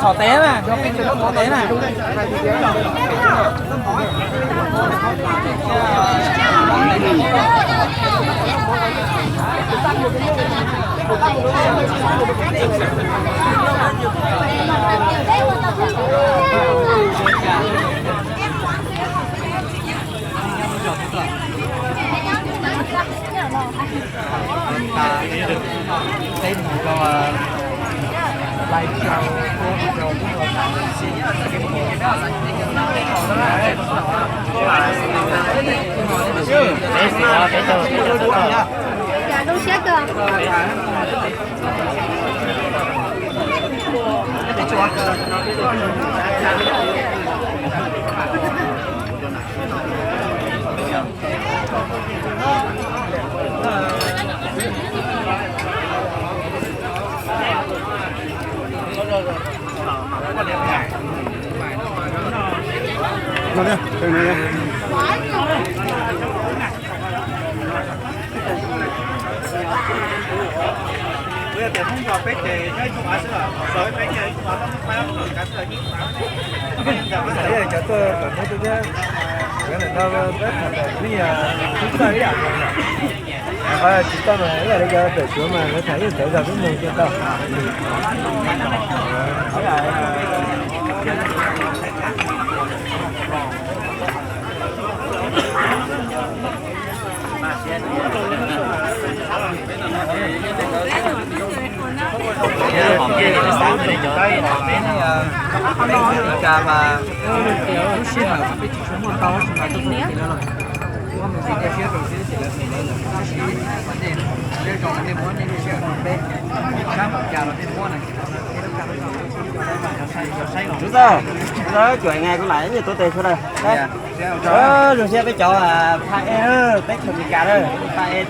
Thov tes na, thov tes na. Cov tuaj tom teb thiab, cov no peb tham tawm tib yam, tib txoj ib yam. Qhov tsis tau mas ib yam li cov tawm suav mas lawv tham ib yam tawv zog peb mloog tsis tau. Lub sij hawm peb tsis tshua muaj ntau tab sis mas tuaj txog ntawm no lawm, muab me ntsis cia siab rau siab ces lawv tus lawv lawm tab sis nej, nej zoo nej muab nej lub sij hawm rau peb, sab npaum cas los nej muab na. Tus txawj, tus txawj cuam ngai kuv lam ib nyuag tuav tes sawv daws. Zoo siab peb cov pha e, peb cov Meskas na, pha e.